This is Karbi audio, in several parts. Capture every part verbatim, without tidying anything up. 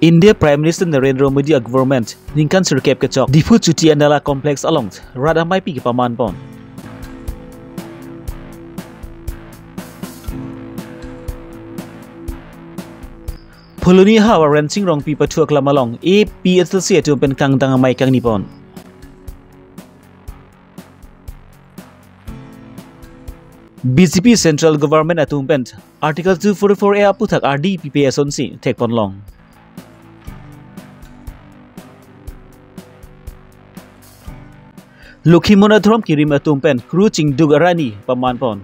India Prime Minister Narendra Modi a-government ningkan sirkep kechok Diphu Chuti Anala Complex along rat ameipi kepaman pon. Phuloni havar Rensing Rongpi pathu aklam along A P H L C atum pen kangdang amei kangni pon. B J P Central Government atum pen Article two forty-four A aputhak ardi pipe asonsi thekpon long. Lokhimon adhorom kirim atum pen kru chingduk arani paman pon.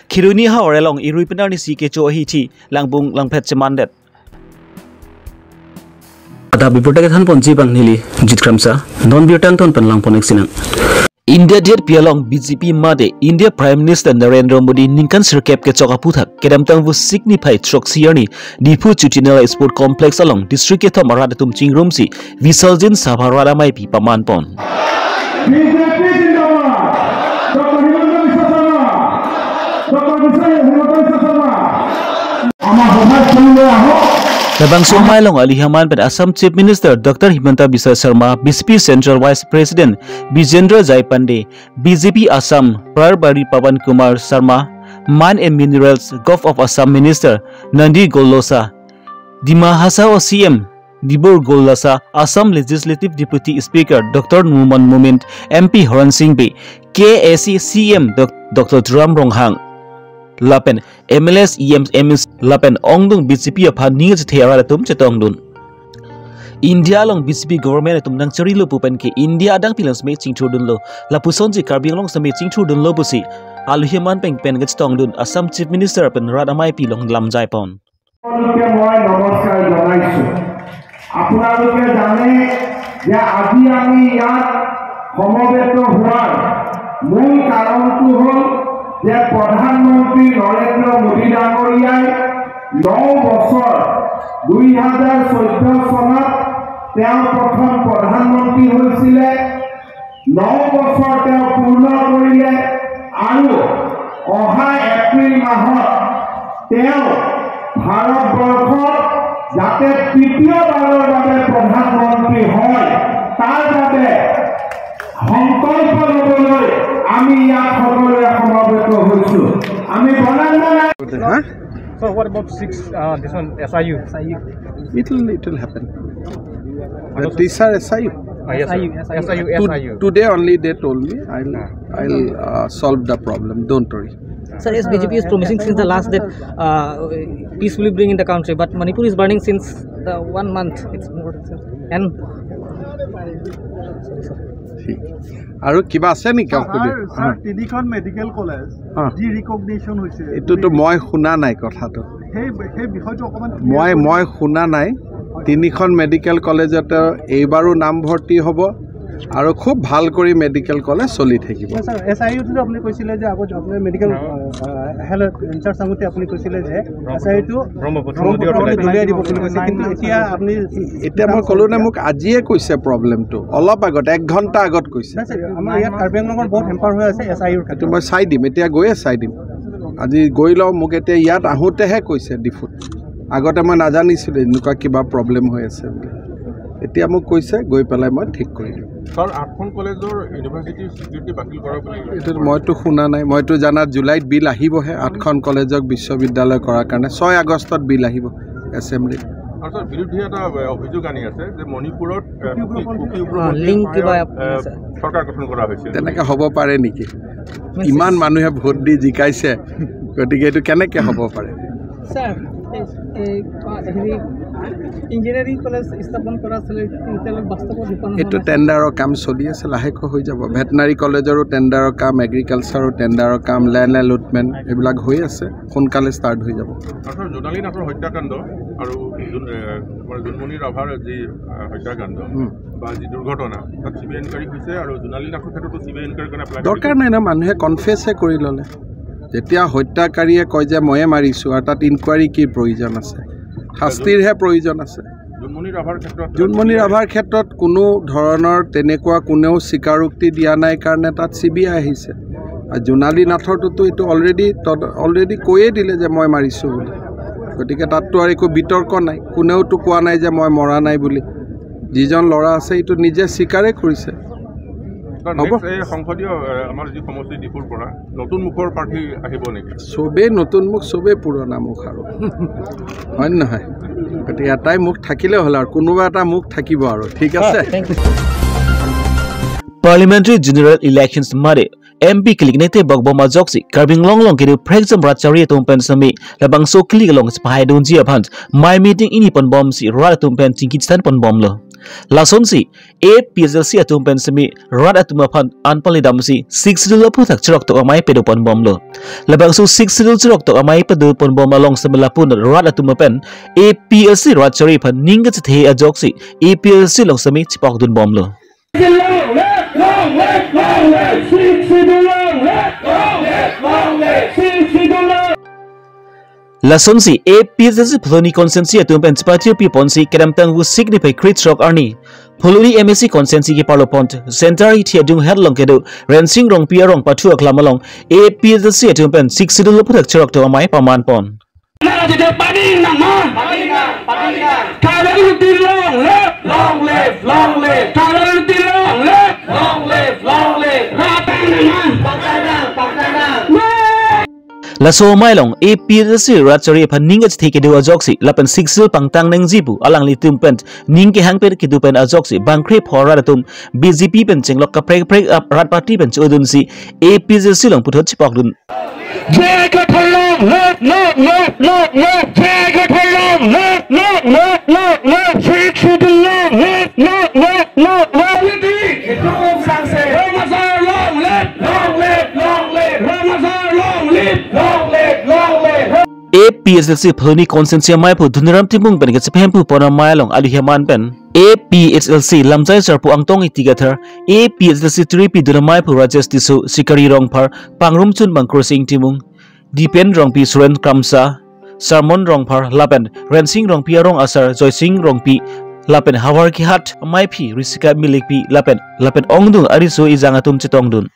Kheroni havar along irui pen arnisi kecho ahithi langbung langphet chemandet. Adap birta kethan ponji abang neli Jit Kramsa, non birta angton pen lang pon-ik sinang. India diet pi along B J P mate India Prime Minister Narendra Modi ningkan sirkep kechok aputhak kedamtang pu sikni phai throksi arni Diphu Chuti Anala Sport Complex along district kethom arat atum chingrumsi Visarjan Sabha rat ameipi paman pon. B J P zindabad! Doctor Himanta বিশ্ব শৰ্মা! ডক্টৰ বিশ্ব, হিমন্ত বিশ্ব শৰ্মা! আমাৰ সভাত কোনোবা আহক। Labangso amei along ali ahaman pen Assam Chief Minister Doctor Himanta Biswa Sarma, B J P Central Vice President Bijendra Jai Pandey, B J P Assam Prabhari Pawan Kumar Sharma, Mine and Minerals, Govt of Assam Minister Nandy Gorlosa, Dima Hasao C M Debbarma Gorlosa, Assam Legislative Deputy Speaker Doctor Numal Momin, M P Horen Sing Bey, K A A C C M Doc-, Doctor Tuliram Ronghang, lapen M L As, E Ms, M Cs, lapen ongdung B J P aphan ning chethe arat atum chetongdun. India along B J P government atum nangcherilo pu pen ke India adang pi along seme chingthurdunlo, lapusonsi Karbi Anglong seme chingthurdunlo pusi alohi ahaman pen pen kachetongdun Assam Chief Minister pen rat ameipi along lamjai pon. সকলোকে মই নমস্কাৰ জনাইছো। আপোনালোকে জানে যে আজি আমি ইয়াত সমবেত হোৱাৰ মূল কাৰণটো হ'ল যে প্ৰধানমন্ত্ৰী নৰেন্দ্ৰ মোদী ডাঙৰীয়াই ন বছৰ, দুই হাজাৰ চৈধ্য চনত তেওঁ প্ৰথম প্ৰধানমন্ত্ৰী হৈছিলে, ন বছৰ তেওঁ পূৰ্ণ কৰিলে আৰু অহা এপ্ৰিল মাহত তেওঁ ভাৰতবৰ্ষত যাতে তৃতীয়বাৰৰ বাবে প্ৰধানমন্ত্ৰী হয়, তাৰ বাবে সংকল্প ল'বলৈ আমি ইয়াত সকলোৱে সমবেত হৈছো। আমি বনাম নে নাই? Huh? So what about six, uh, this one, S I U? It will, it will happen. The, these are S I U. Ah, yes, sir. S I U, S I U, To-, S I U. Today only they told me, I'll, I'll, uh, solve the problem. Don't worry. Sir, as B J P is promising since the last that, uh, peace will bring in the country, but Manipur is burning since the one month. It's more, sir. And ঠিক। আৰু কিবা আছে নেকি? ছাৰ, অসুবিধা? ছাৰ, হা। তিনিখন medical college হা। D recognition হৈছে। এইটোতো মই শুনা নাই কথাটো। সেই, সেই বিষয়টো অকণমান ক্লিয়াৰ মই, কৰি মই শুনা নাই। তিনিখন মেডিকেল কলেজতে এইবাৰো নামভৰ্তি হ'ব আৰু খুব ভাল কৰি মেডিকেল কলেজ চলি থাকিব। ছাৰ, এছ আই ইউটো আপুনি কৈছিলে যে আগত আপোনাৰ মেডিকেল, অ। আহ, আহ, হেল্থ ইনচাৰ্জ আহোঁতে আপুনি কৈছিলে যে এছ আই ইউটো ব্ৰহ্মপুত্ৰ নদীৰ ব্ৰহ্মপুত্ৰ তলে। নদীত দলিয়াই দিব বুলি কৈছে, কিন্তু এতিয়া আপুনি এতিয়া মই ক'লো নে, মোক আজিয়ে কৈছে প্ৰব্লেমটো, অলপ আগত, এক ঘণ্টা আগত কৈছে। নাই, ছাৰ, আমাৰ ইয়াত কাৰ্বি আংলঙৰ বহুত হেম্পাৰ হৈ আছে এছ আই ইউৰ এইটো ক্ষেত্ৰত। মই চাই দিম, এতিয়া গৈয়ে চাই দিম। আজি গৈ লওঁ, মোক এতিয়া ইয়াত আহোঁতেহে কৈছে ডিফুত। আগতে মই নাজানিছিলোঁ এনেকুৱা কিবা প্ৰব্লেম হৈ আছে বুলি। এতিয়া মোক কৈছে, গৈ পেলাই মই ঠিক কৰি দিম। ছাৰ, আঠখন কলেজৰ ইউনিভাৰ্চিটিৰ স্বীকৃতি বাতিল কৰা বুলি এইটো মইতো শুনা নাই। মইতো জানাত জুলাইত বিল আহিবহে, আঠখন কলেজক বিশ্ববিদ্যালয় কৰাৰ কাৰণে। ছয় আগষ্টত বিল আহিব এছেম্বলিত। আৰু ছাৰ, বিৰোধীয়ে এটা, এ, অভিযোগ আনি আছে যে মণিপুৰত, এ, কুকি, কুকি অ, উগ্ৰপন্থীৰ লিংক কিবা, এ, আছে। চৰকাৰ গঠন কৰা হৈছে। তেনেকে হ'ব পাৰে নেকি? ইমান মানুহে ভোট দি জিকাইছে, গতিকে এইটো কেনেকে হ'ব পাৰে? ছাৰ, এই, এই, হেৰি, ইঞ্জিনিয়াৰিং কলেজ স্থাপন কৰা আছিলে, এতিয়ালৈ বাস্তৱত ৰূপায়ণ হোৱা এইটো নাই। টেণ্ডাৰৰ কাম চলি আছে, লাহেকৈ হৈ যাব। ভেটেনাৰী কলেজৰো টেণ্ডাৰৰ কাম, এগ্ৰিকালচাৰো টেণ্ডাৰৰ কাম, লেণ্ড এলটমেণ্ট, এইবিলাক হৈ আছে, সোনকালে ষ্টাৰ্ট হৈ যাব। আৰু ছাৰ, জোনালী নাথৰ হত্যাকাণ্ড আৰু জোন-, এ, আমাৰ জোনমণি ৰাভাৰ যি, আ, হত্যাকাণ্ড উম। বা যি দুৰ্ঘটনা, তাত চি বি আই ইনকুৱাৰী হৈছে আৰু জোনালী নাথৰ ক্ষেত্ৰতো চি বি আই ইনকুৱাৰীৰ কাৰণে এপ্লাই দৰকাৰ কৰিছে। নাই ন, মানুহে কনফেছহে কৰি ল'লে। যেতিয়া হত্যাকাৰীয়ে কয় যে ময়ে মাৰিছোঁ আৰু তাত ইনকুৱাৰী কি প্ৰয়োজন আছে? শাস্তিৰহে প্ৰয়োজন আছে। জোনমণি ৰাভাৰ ক্ষেত্ৰত জোনমণি ৰাভাৰ ক্ষেত্ৰত কোনো ধৰণৰ তেনেকুৱা কোনেও স্বীকাৰোক্তি দিয়া নাই কাৰণে তাত চি বি আই আহিছে। আৰু জোনালী নাথৰটোতো এইটো অলৰেডি, অলৰেডি কৈয়ে দিলে যে মই মাৰিছোঁ বুলি। গতিকে তাততো আৰু একো বিতৰ্ক নাই, কোনেওতো কোৱা নাই যে মই মৰা নাই বুলি। যিজন ল'ৰা আছে, এইটো নিজে স্বীকাৰে কৰিছে। ছাৰ, হ'ব। নেক্সট এই সংসদীয়, এ, আমাৰ যি সমষ্টি ডিফুৰ পৰা নতুন মুখৰ প্ৰাৰ্থী আহিব নেকি? চবেই নতুন মুখ, চবেই পুৰণা মুখ আৰু। হয় নে নহয়? গতিকে এটাই মুখ থাকিলে হ'ল আৰু, কোনোবা এটা মুখ থাকিব আৰু, ঠিক আছে? Parliamentary General Elections mate M P keliknete bokbom ajoksi Karbi Anglong along kedo phrekjam rat chari atum pen semi labangso kelik along chepahaidunji aphan mei meeting ingni ponbomsi rat atum pen chingki chethan ponbomlo. Lasonsi A P H L C atum pen semi rat atum aphan anpali damsi Sixth Schedule aphuthak cheroktok amei pado ponbomlo. Labangso Sixth Schedule cheroktok amei pado ponbom along semi lapu rat atum pen A P H L C rat chari aphan ning kachethe ajoksi A P H L C along semi chepokdunbomlo. Long live, long live, long live, Sixth Schedule long live, long live, long live, Sixth Schedule long live. Lasonsi A P H L C Phuloni constituency atum pen chepathu piponsi kedamtang wu sik niphai krethrok arni Phuloni M A C constituency keparlo pon Center hithi adung het along kedo Rensing Rongpi arong pathu aklam along A P H L C atum pen Sixth Schedule aphuthak cheroktok amei paman pon. Long live, long live, long live. Long live, long live. Long live, long live. Long live, long live. Laso amei along A P H L C rat chari aphan ning kachethe kedo ajoksi lapen Sixth Schedule pangtang nangji pu alanglitum pen ning kehang pen kedo pen ajoksi bangkre pho rat atum B J P pen chenglok kaprek kaprek rat party pen chodunsi A P H L C along puthot chepokdun. J K Thar long live, long live, long live, J K Thar long live, long live, long live, Sixth Schedule long live, long live, long live. Rong Asar long live, long live, long live, Rong Asar long live, long live, long live. A P H L C Phuloni constituency ameiphu Dhoniram Timung pen kachepahemphu pon amei along alu heman pen A P H L C lamjai sarpo Angtong Ingti Kathar, A P H L C tiri pidun ameiphu Rajesh Tisso, Sikari Rongphar, Pangrum Chun Bangkur Sing Timung, Dipen Rongpi, Suren Kramsa, Sarmon Rongphar lapen Rensing Rongpi arong asar Joysing Rongpi lapen Howraghat ameiphi Risika Milikpi lapen lapen ongdung ariso ejang atum chetongdun.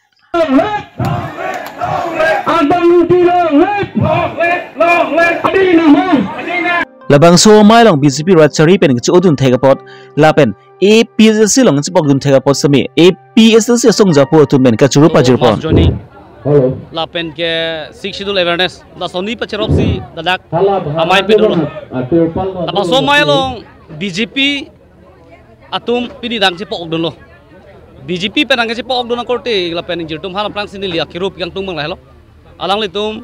Labangso amei along B J P rat chari pen kechodun thek apot lapen A P H L C along chepokdun thek apot semi A P H L C asong japo atum pen kachuru pajir pon. Mass joining. Hello. Lapen ke Sixth Schedule awareness. Lasonsi pacherop si ladak amei pedolo. Labangso amei along B J P atum pini nangchepokdunlo. B J P pen nangchepokdun akorte lapen ingjir atum aphan aphrangsi neli akirip kangtung abang lahelo. Alanglitum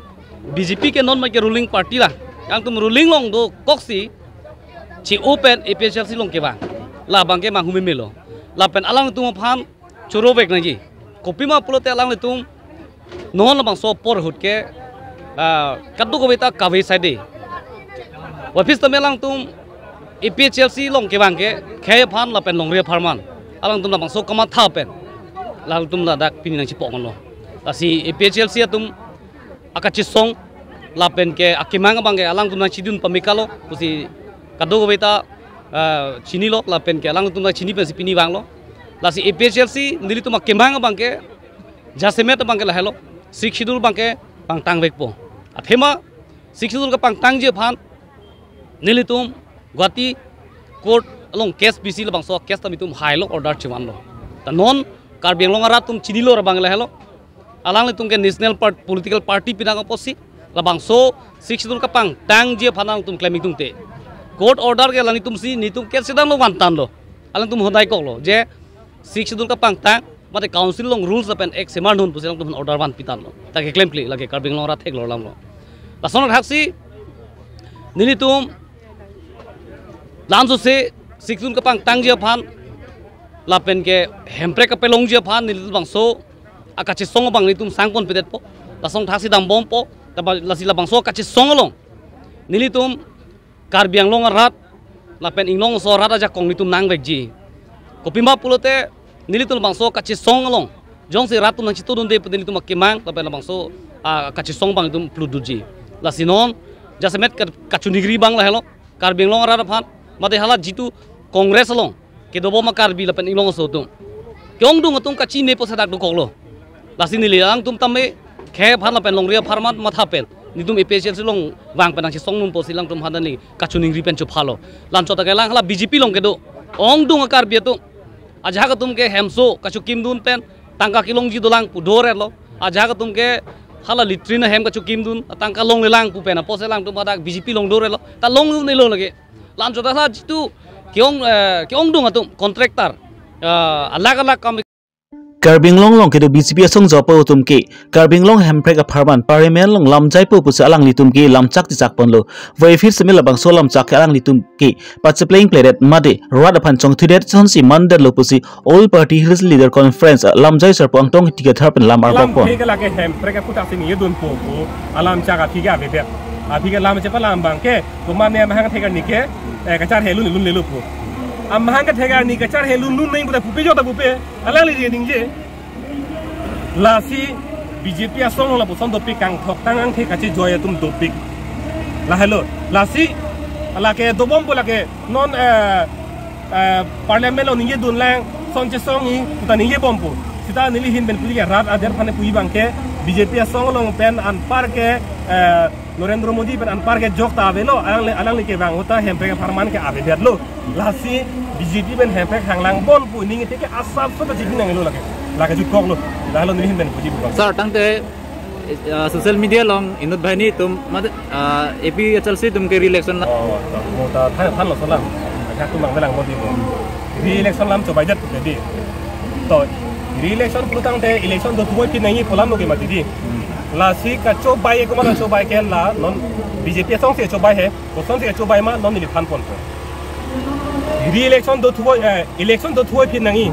B J P ke non mai ke ruling party la. Kangtum ruling along dokoksi che-o pen A P H L C along kevang. Labang ke manghu memelo. Lapen alanglitum aphan choro vek nangji. Kopima pulote alanglitum non labangso apor ahut ke, ah, kadokave ta kave saide. Wapis tame alangtum A P H L C along kevang ke khei aphan lapen longri apharman. Alangtum labangso kamatha pen alangtum ladak pini nangchepokdunlo. Lasi A P H L C atum akachesong lapen ke akemang abang ke alangtum nangchidun pamekalo pusi kadokave ta, ah, chinilo lapen ke alangtum nangchini pensi pini vanglo. Lasi A P H L C nelitum akemang abang ke jasemet abang ke lahelo, Sixth Schedule abang ke pangtang vekpo. Athema Sixth Schedule kepangtangji aphan nelitum Guwahati court along case bisi labangso case tame itum high court order chevanlo. Ta non Karbi Anglong arat atum chinilo ra abang lahelo. Alanglitum ke national part-, political party pinang apotsi labangso Sixth Schedule kepangtangji aphan alangtum klem ingtungte. Court order ke alanglitumsi netum case sedang lo vantanlo. Alangtum hodai koklo je Sixth Schedule kepangtang mate council along rules lapen act semar non pusi alangtum order vanpitanlo. Ta keklemkle lake Karbi Anglong arat theklong alamlo. Lason athaksi nelitum lamso se Sixth Schedule kepangtangji aphan lapen ke Hemprek kapelongji aphan nelitum labangso akachesong abang nelitum sangpon pedetpo. Lason athaksi dambompo. Taba lasi labangso akachesong along nelitum Karbi Anglong arat lapen inglong aso arat ajakong nelitum nangvekji. Kopima pulote nelitum labangso kachesong along jongsi rat atum nangchitodunde pu nelitum akemang lapen labangso, ah, kachesong abang itum pludunji. Lasi non jasemet ka-, kachunigri abang lahelo Karbi Anglong arat aphan mate hala jitu Congress along kedobom a-Karbi lapen inglong aso atum ke-ongdung atum kachinepo sadak dokoklo. Lasi neli alangtum tame Khei aphan lapen longri apharman matha pen netum A P H L C along vang pen nangchesong num pusi alangtum hadan li kachiningri pen chopha lo. Lamchot ta kelang hala B J P along kedo ongdung a-Karbi atum. Ajahak atum ke hemso kachokimdun pen tangka kelongji dolang pu dor-etlo. Ajahak atum ke hala latrine ahem kachokimdun, tangka longlelang pu pen apotsi alangtum hadak B J P along dor-etlo. Ta longle-lo lake. Lamchot ta hala jitu ke-ong, eh, ke-ongdung atum contractor, eh, alak alak kam Karbi Anglong along kedo B J P asong japo atum ke Karbi Anglong Hemprek apharman Parliament along lamjaipo pusi alanglitum ke lamchak chechak ponlo. Voiphit seme labangso lamchak ke alanglitum ke pachepleng pledet mate rat aphan chongthudet asonsi mandetlo pusi All Party Hills Leader Conference lamjai sarpo Angtong Ingti Kathar pen lam arpok pon. Lam ke lake Hemprek aphuthak si ningje dunpo pu alamchak aphi ke avedet. Aphi ke lam chepalam abang ke komat ne amahang thek arni ke, eh, kacharhe lun lunlelo pu. Amahang kethek arni kacharhe lun lun nangji pu ta pupe jo ta pupe. Alangli ningje. Lasi B J P asong lapuson dopik, kangthok tang angthek kachejoi atum dopik. Lahelo. Lasi lake dobom pu lake non, eh, eh, Parliament along ningje dunlang, son chesongji pu ta ningje bompo. Seta neli ahin pen puji ke rat adet aphan puji abang ke B J P asong along pen anpar ke, eh, Narendra Modi pen anpar ke jok ta avelo, alangli, alangli kevang ahut ta Hemprek apharman ke avedetlo. Lasi B J P pen Hemprek hanglang bon pu ning ite ke asap so ta chini nanglo lake. Lake jutkoklo. Lahelo neli ahin pen puji pu abang. Sir, tangte, eh, social media along inut banghini atum mate, eh, A P H L C atum ke re-election la- Oh, mo ta than, thanlo so alam. Ajahak atum abang langpo di mo. Re-election alam chobaidet pu di. To, re-election pu tangte election dothuvoiphit nangji pu alam lo ke mati di. Lasi kachobai ke, komat chobai ke la non B J P asong si chobai he, kosonsi chobai ma non neli than ponpo. Re-election dothuvoi, eh, election dothuvoiphit nangji.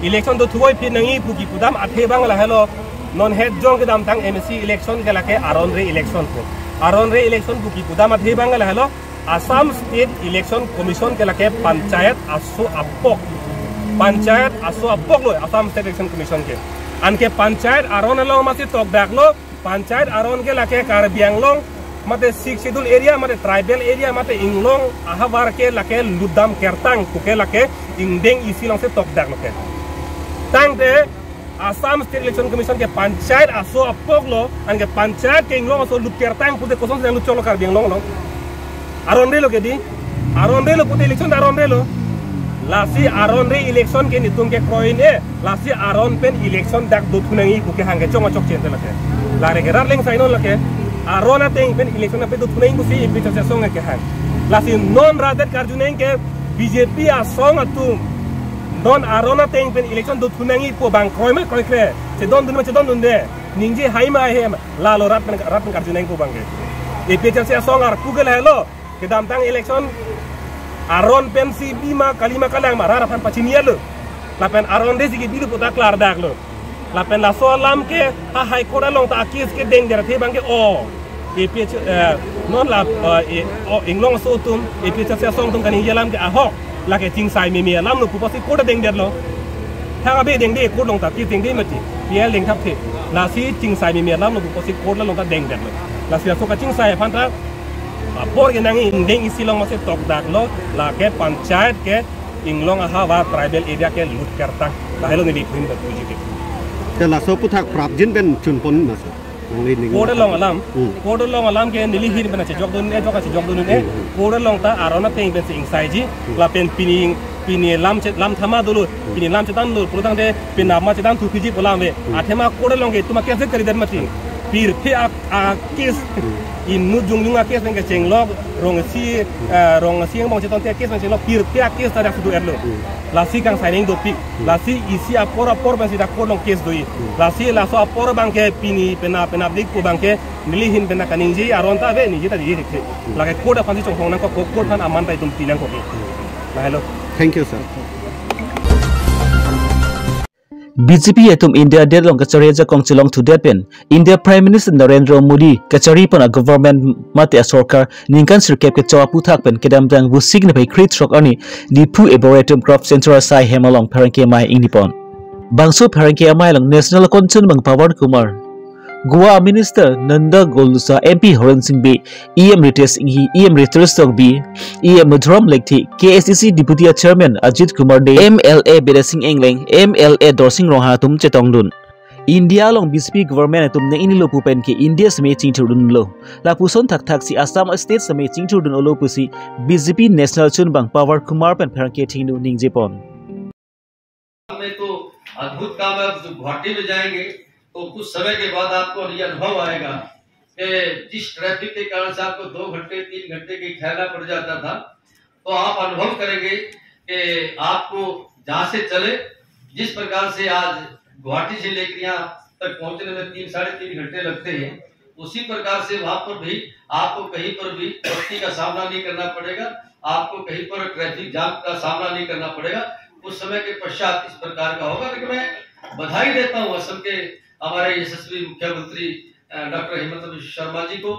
Election dothuvoiphit nangji pu kepudam athe abang lahelo. Non het jong kedamtang M A C election ke lake aron re election pu. Aron re election pu kepudam athe abang lahelo. Assam State Election Commission ke lake panchayat aso apok. Panchayat aso apok lo Assam State Election Commission ke. Anke panchayat aron along masi tokdaklo, panchayat aron ke lake Karbi Anglong mate Sixth Schedule area, mate tribal area, mate inglong ahavar ke lake lutdam kertang pu ke lake ingdeng isi alongsi tokdaklo ke. Tangte Assam State Election Commission ke panchayat aso apok lo, anke panchayat ke inglong aso lut kertang pute kosonsi nanglut choklo Karbi Anglong along. Aron re lo ke di, aron re lo pute election ta aron re lo. Lasi aron re election ke netum kekroi-e, lasi aron pen election dak dothu nangji pu kehang ke chong achok chen te lake. Lare ke rat leng sai non lake. Aron ateng pen election ape dothu nangji pusi A P H L C asong kehang. Lasi non rat adet karju nang ke B J P asong atum non aron ateng pen election dothu nangji pu abang kroima kroikre, chedondun ma chedondunde, ningje hai ma ahem, lalo rat pen, rat pen karju nang pu abang ke. A P H L C asong arpu ke lahelo, kedamtang election aron pensi bi ma kali ma kalang ma rat aphan pachini-etlo. Lapen aron re si kebilo pu ta klardaklo. Lapen laso alam ke ha High Court along ta a-case kedengdet athe abang ke o. A P H, eh, non la, eh, e, o, inglong aso atum, A P H L C asong atum kaningje alam ke ahok. Lake chingsai meme alam lo pu pusi court dengdetlo. Thang abe dengde court along ta case dengde mati. P L dengthapthe. Lasi chingsai meme alam lo pu pusi court along ta dengdetlo. Lasi laso kachingsai aphan ta apor ke nangji ingdeng isi along masi tokdaklo. Lake panchayat ke inglong ahavar tribal area ke lut kertang. Lahelo neli ahin pen puji ke. Te laso aphuthak prapjin pen chunpon ma sir. Nangli ning court along alam. Hmm. Court along alam ke neli ahin pen chejokdun-e, jok chejokdun-e. Hmm. Court along ta aron ateng pensi ingsaiji. Hmm. Lapen pini, pini lam che, lam thama dolo. Hmm. Pini lam chethan dolo. Pulotangte penap ma chethan thuphiji pu alam ave. Hmm. Athema court along ke itum a-case kalidet mati. Pirthe a, a-case. Hmm. Inut jongjong a-case pen kechenglok, rong isi, eh, rong isi angbong cheton te a-case pen chenglok, pirthe a-case ta dak sudu-etlo. Hmm. Lasi kangsai nang dopik. Hmm. Lasi isi apor apor pensi dak court along case do-i. Hmm. Lasi laso apor abang ke pini penap penapdik pu abang ke neli ahin pen kaningje aron ta ave, ningje ta ningje thekthek. Hmm. Lake court aphansi chonghong nangkok, court aphan aman ta itum pi nangkok. Hmm. Lahelo. Thank you, sir. B J P atum India adet along kachari ajakong chelongthudet pen India Prime Minister Narendra Modi kachari pon a-government mate a-sorkar ningkan sirkep kecho aphuthak pen kedamtang Vosik niphai krethrok arni Diphu Arboretum Crop Center asai hem along pherangke amei ingni pon. Bangso pherangke amei along National Council abang Pawan Kumar, Goa Minister Nanda Golloccha, M P Horen Sing Bey, E M Ritesh Enghi, E M Ritesh Tokbi, E M Madhuram Lekthe, K A C C Deputy Chairman Ajit Kumar Dey, M L A Bidya Sing Engleng, M L A Dorsing Ronghang atum chetongdun. India along B J P government atum ne inilo pu pen ke India seme chingthurdunlo. Lapuson thakthak si Assam state seme chingthurdun-olo pusi B J P national chunbang Pawar Kumar pen pherangke thengno ningjepon. में तो अद्भुत काम है। आप जो गुवाहाटी में जाएंगे तो कुछ समय के बाद आपको ये अनुभव आएगा कि जिस ट्रैफिक के कारण से आपको दो घंटे तीन घंटे की ठहरना पड़ जाता था, तो आप अनुभव करेंगे कि आपको जहाँ से चले, जिस प्रकार से आज गुवाहाटी से लेकर यहाँ तक पहुँचने में तीन साढ़े तीन घंटे लगते हैं, उसी प्रकार से वहाँ पर भी आपको कहीं पर भी पत्ती का सामना नहीं करना पड़ेगा, आपको कहीं पर ट्रैफिक जाम का सामना नहीं करना पड़ेगा। कुछ समय के पश्चात इस प्रकार का होगा। लेकिन मैं बधाई देता हूँ असम के हमारे यशस्वी मुख्यमंत्री डॉक्टर हिमंत बिस्व शर्मा जी को,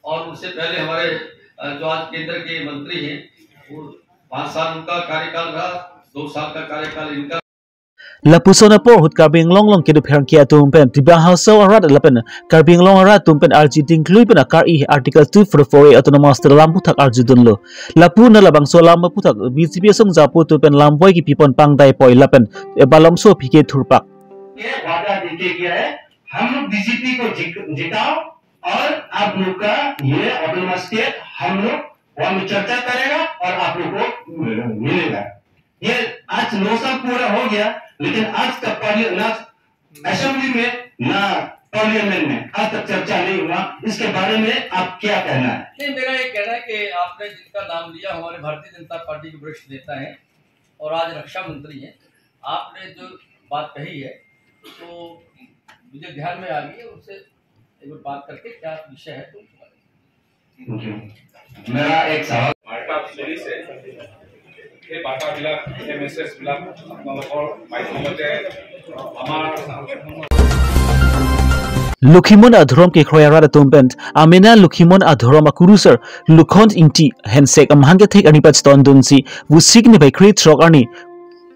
और उनसे पहले हमारे जो आज केंद्र के मंत्री हैं, वो पाँच साल उनका कार्यकाल रहा, दो साल का कार्यकाल इनका। Lapuson apor ahut Karbi Anglong along kedo pherangke atum pen Dima Hasao arat lapen Karbi Anglong arat atum pen arji dingklui pen akar-i Article two four four A autonomous state alam aphuthak arjudunlo. Lapu na labangso alam aphuthak B J P asong japo atum pen lamboi kepipon pangdai poi lapen ebalomso aphi ke thurpak. ये वादा देके गया है, हम लोग बीजेपी को जिताओ और आप लोग का ये ऑटोनॉमस स्टेट हम लोग वहां में चर्चा करेगा और आप लोग को मिलेगा। ये आज नौ साल पूरा हो गया, लेकिन आज का पार्लियामेंट, ना असेंबली में ना पार्लियामेंट में आज तक चर्चा नहीं हुआ। इसके बारे में आप क्या कहना है? नहीं, मेरा ये कहना है कि आपने जिनका नाम लिया, हमारे भारतीय जनता पार्टी के वरिष्ठ नेता हैं और आज रक्षा मंत्री हैं। आपने जो बात कही है तो मुझे ध्यान में आ गई है, उनसे एक बार बात करके क्या विषय है तो मेरा एक सवाल। বাৰ্তা চলিছে। সেই বাৰ্তাবিলাক, সেই মেছেজবিলাক আপোনালোকৰ মাধ্যমতে আমাৰ Lokhimon adhorom kekroi arat atum pen amena Lokhimon adhorom akurusar Lukhon Ingti hensek amahang kethek arni pachetondunsi Vosik niphai krethrok arni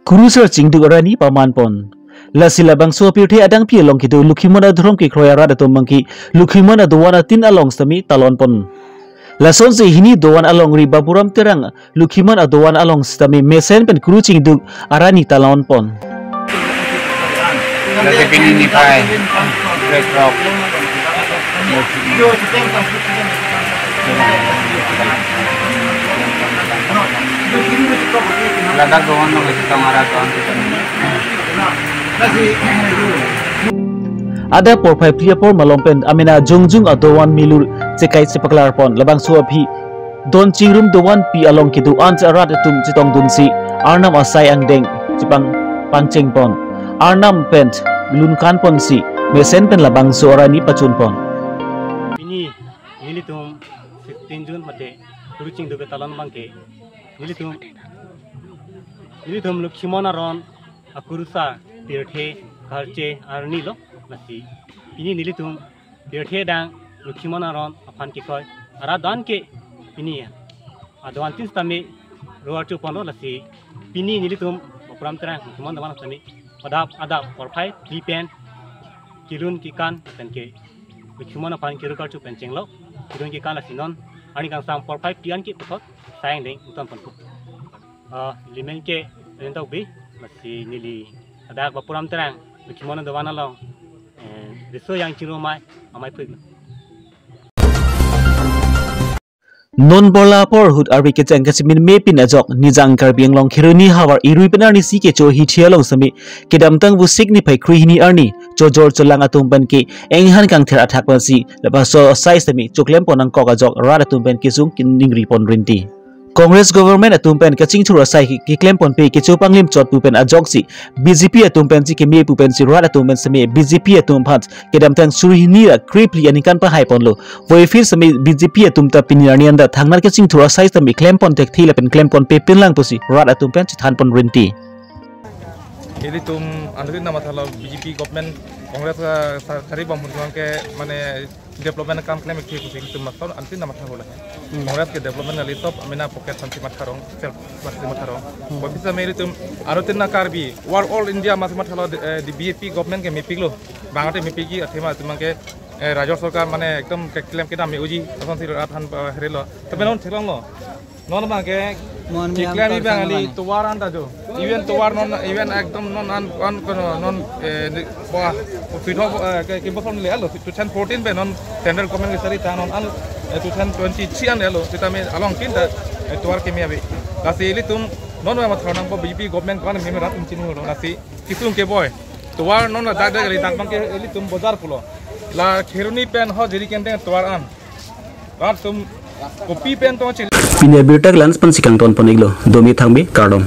kurusar chingduk arani pamanpon. Lasi labangso apirthe adangpi along kedo Lokhimon adhorom kekroi arat atum abangke Lokhimon adovan atin along sitame talonpon. Lasonsi hini dovan alongri Baburam Terang Lokhimon adovan along sitame mesen pen kuru chingduk arani talonpon. Lasi pini niphai krethrok ladak dovan along isi tong arat dovan. Adap porphai phli apor malom pen amena jongjung adovan milur chekai chepaklarpon. Labangso aphi don chingrum dovan pi along kedo-an arat atum chetongdunsi Arnam asai angdeng chepang pangchengpon. Arnam pen lunkanponsi mesen pen labangso arani pachunpon. Pini nelitum sixteen June mate kuru chingduk ketalon abangke nelitum nelitum Lokhimon aron akurusar pirthe karche arnilo. Lasi pini nelitum pirthe adang Lokhimon aron aphan kekroi arat dovan ke pini adovan tin sitame ro archuponlo. Lasi pini nelitum Baburam Terang Lokhimon dovan sitame adap adap porphai phli pen kelun kekan pen ke Lokhimon aphan keru karchu pen chenglo. Kelun kekan lasi non arni kangsam porphai phli an ke puthot asai angdeng ingtonponpo. Ah, neli men ke Rentokbi, lasi neli ladak Baburam Terang Lokhimon adovan along, eh, riso yang chingrum amei amei phliklo. Non borla apor ahut arve kecheng kachimin me pin ajok Nijang Karbi Anglong Kheroni havar irui pen arni isi kecho hithi along sitame kedamtang Vosik niphai kre hini arni chojor cholang atum pen ke enghan kangther athak pensi labangso asai sitame choklempon nangkok ajok rat atum pen kesung ningripon rinti. Congress government atum pen kachingthur asai keklempon pe kecho panglim chot pu pen ajoksi B J P atum pensi keme pu pensi rat atum pen sitame B J P atum aphan kedamtang suri hini ra kre phli aningkan pahaiponlo. Voiphit sitame B J P atum ta pini arni anta thangnat kachingthur asai sitame klempon thekthe lapen klempon pepin lang pusi rat atum pen chethanpon rinti. Ilitum anduin namathalo B J P government Congress ka sa- sari bom hurjong ke mane development kam klem ikhi kusi ilitum mathalo antin namathalo lah. Congress ke development nali top amena pocket santi matharong self santi matharong. Bopisa me ilitum arutin na Karbi war all India mas mathalo eh, di B J P government ke mepiklo. Bangate mepiki athema tumang ke eh, Rajor Sarkar mane ekdom ke klem kedam me uji ason si rat han eh, herelo. Tapi non thelonglo. Non abangke Mon miyam Keklem kor ibang sang ali mane. Tovar an ta jo. Even tovar non, even ekdom non an, an kono non, eh, ni, wah, pithok, eh, ke, ke boson le alo, two thousand fourteen pen non central government kesari ta non an, eh, two thousand twenty-three an alo, sitame along tin ta, eh, tovar keme ave. Lasi ilitum non ma thar nangpo B J P government ko-an meme rat um chini holo, lasi kisung keboi. Tovar non la dak dak ali dak bang ke ilitum bojar pulo. La Kheroni pen ho jiri kenteng tovar an. Rat sum kopi pen tong chili. Pini abirta ke la-an pensi kangton pon-iklo. Domi thangbi kardom.